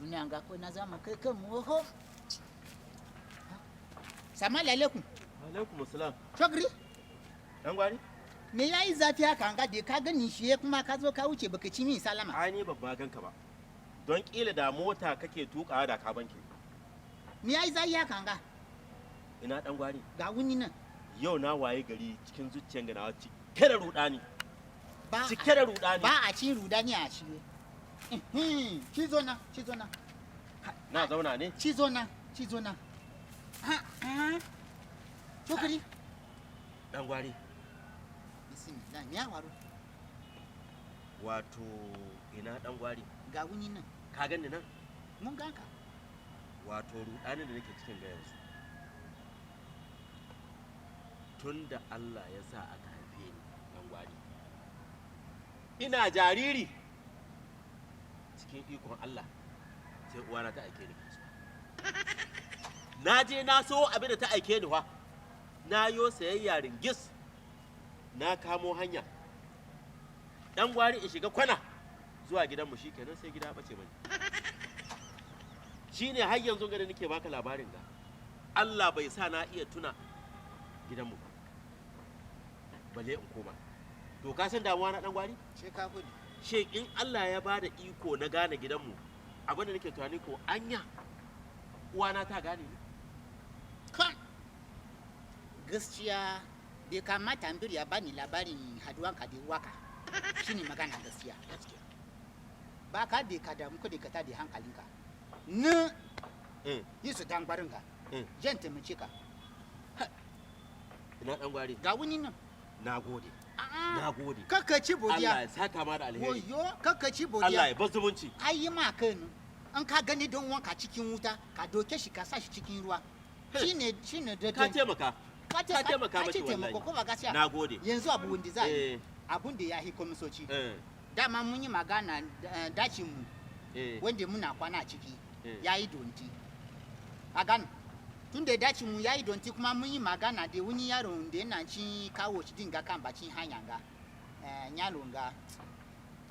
Duniya ga ko na zama kai kan mu ho. Salamu alaikum. Alaikum salam. Chokri. Dan gwari? Me yayi zafi haka an ga da ka gani shi kuma ka zo ka wuce baka ci min salama? Ai ni babba ganka ba. Don kila da mota kake tukawa da ka banke. Me yayi zafi haka an ga? Ina dan gwari? Ga wuni nan. Yau na waye gari cikin zuciyan ganawa cike da rudani. Ba Cike da rudani. Ba a ci rudani a ci. Cizo na, cizo na. Na zauna ne? Cizo na, cizo na. Ha, ha. Chokri. Dan gwari. Bismillah, me ya faru? Wato ina dan gwari? Ga wuni nan. Ka gani nan? Mun ganka. Wato rudanin da nake cikin ga yanzu. Tun da Allah ya sa aka haife ni dan gwari. Ina jariri cikin ikon Allah sai uwana ta aike ni kasuwa. Na je na so abin da ta aike ni fa. Na yo sayayya ringis. Na kamo hanya. Dan gwari in shiga kwana zuwa gidanmu shikenan sai gida bace mani. Shine har yanzu ga da nake baka labarin ga. Allah bai sa na iya tuna gidanmu ba. Balle in koma. To ka san damuwa na dan gwari? Sai ka gudu. Shin in Allah ya bada iko na gane gidanmu, abin da nake tunani ko anya uwana ta gane ni? Kan. Gaskiya bai kamata biri ya bani labarin haduwanka da waka. Shine magana gaskiya. Gaskiya. Ba ka da ka damu ko da ka tada hankalinka. Ni yi su dan gwarinka. Jan taimake ka. Ina dan gwari? Ga wuni nan. Na gode. A'a. Na gode. Kakka ci Allah bodiya. ya saka ma da alheri. Woyo, kakka ci bodiya. Allah ya bar zumunci. Ai yi ma kai nu. An ka gani don wanka cikin wuta, ka doke shi ka sa shi cikin ruwa. Shine da Ka taimaka. Ka Ka taimaka ka ci mashi wallahi. taimako ko ba gaskiya. Na gode. Yanzu abu wanda za a yi. Abun da ya yi komisoci. Dama mun yi magana dacin mu wanda muna kwana a ciki ya yi donti. A gane? Tun da dacin mu ya yi donti kuma mun yi magana da wani yaro da yana cin kawo shi dinga kan bakin hanya ga. Yaro ga.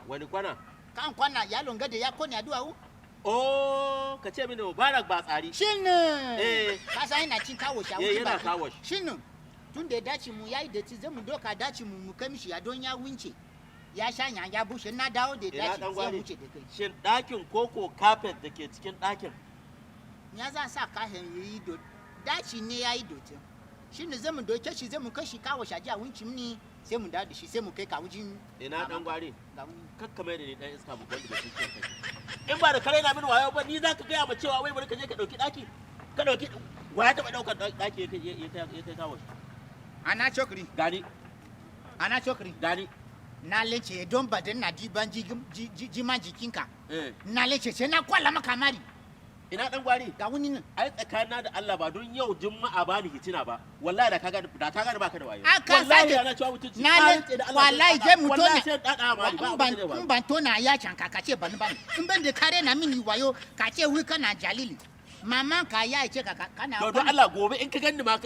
Wani kwana? Kan kwana yaro ga da ya kone addu'a. Oh, ka ce mini Mubarak ba tsari. Shine. Ka san yana cin kawo shi a wurin Yana baki. kawo shi. Shine. Tun da dacin mu ya yi datti zai mu doka dacin mu mu kai mishi ya don ya wince. Ya sha ya bushe na dawo da Ina dacin dan sai gwari? wuce da kai. Shin ɗakin koko carpet da ke cikin ɗakin? Ya za sa kayan yayi do daci ne yayi doti. Shi ne zai mu doke shi zai mu kai shi kawo shaji a wuncin ni sai mu dawo da shi sai mu kai ka wujin. Ina dan gwari? Ga wuni. Kakka mai da ni dan iska mu wanda bai san ciwon kai. In ba da kare na mini wayo ba ni za ka gaya ma cewa wai bari ka je ka ɗauki ɗaki? Ka ɗauki wa ya taɓa ɗaukar ɗaki ya kai kawo shi? Ana chokri. Gani. Ana chokri. Gani. Na lece don ba dan na diban jiman jikinka. Na lece sai na kwala maka mari. Ina dan gwari? Ga wuni nan. Ai tsakanina da Allah ba don yau Juma'a ba ni hitina ba. Wallahi da ka gane baka da wayo. A ka Wallahi sake- da na cewa mutunci. Na Ka le- rantse da Allah wallahi sai je mu wallahi tona- sai dada mari ba In abin ban da zai faru. in ban tona ya canka ka ce bani bani. In ban da kare na mini wayo ka ce wai kana jalili. Maman ka ya ce ka kana. To don Allah gobe in ka ganni ma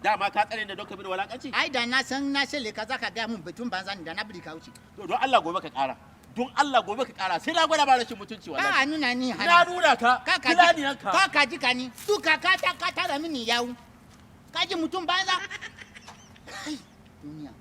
dama ka tsare ni don ka bi walakanci. Ai da na san na sele ka zaka ga mun batun banza ni da na biri ka wuce. To don Allah gobe ka kara. Don Allah gobe ka kara sai na gwada ba rashin mutunci Ka wallahi. a nuna ni Na hana. nuna ka. Ka ka Kila ni yanka. Ka ka ji ka ni. Duka ka ta ka tara mini yawu. Ka ji mutum banza. Kai duniya.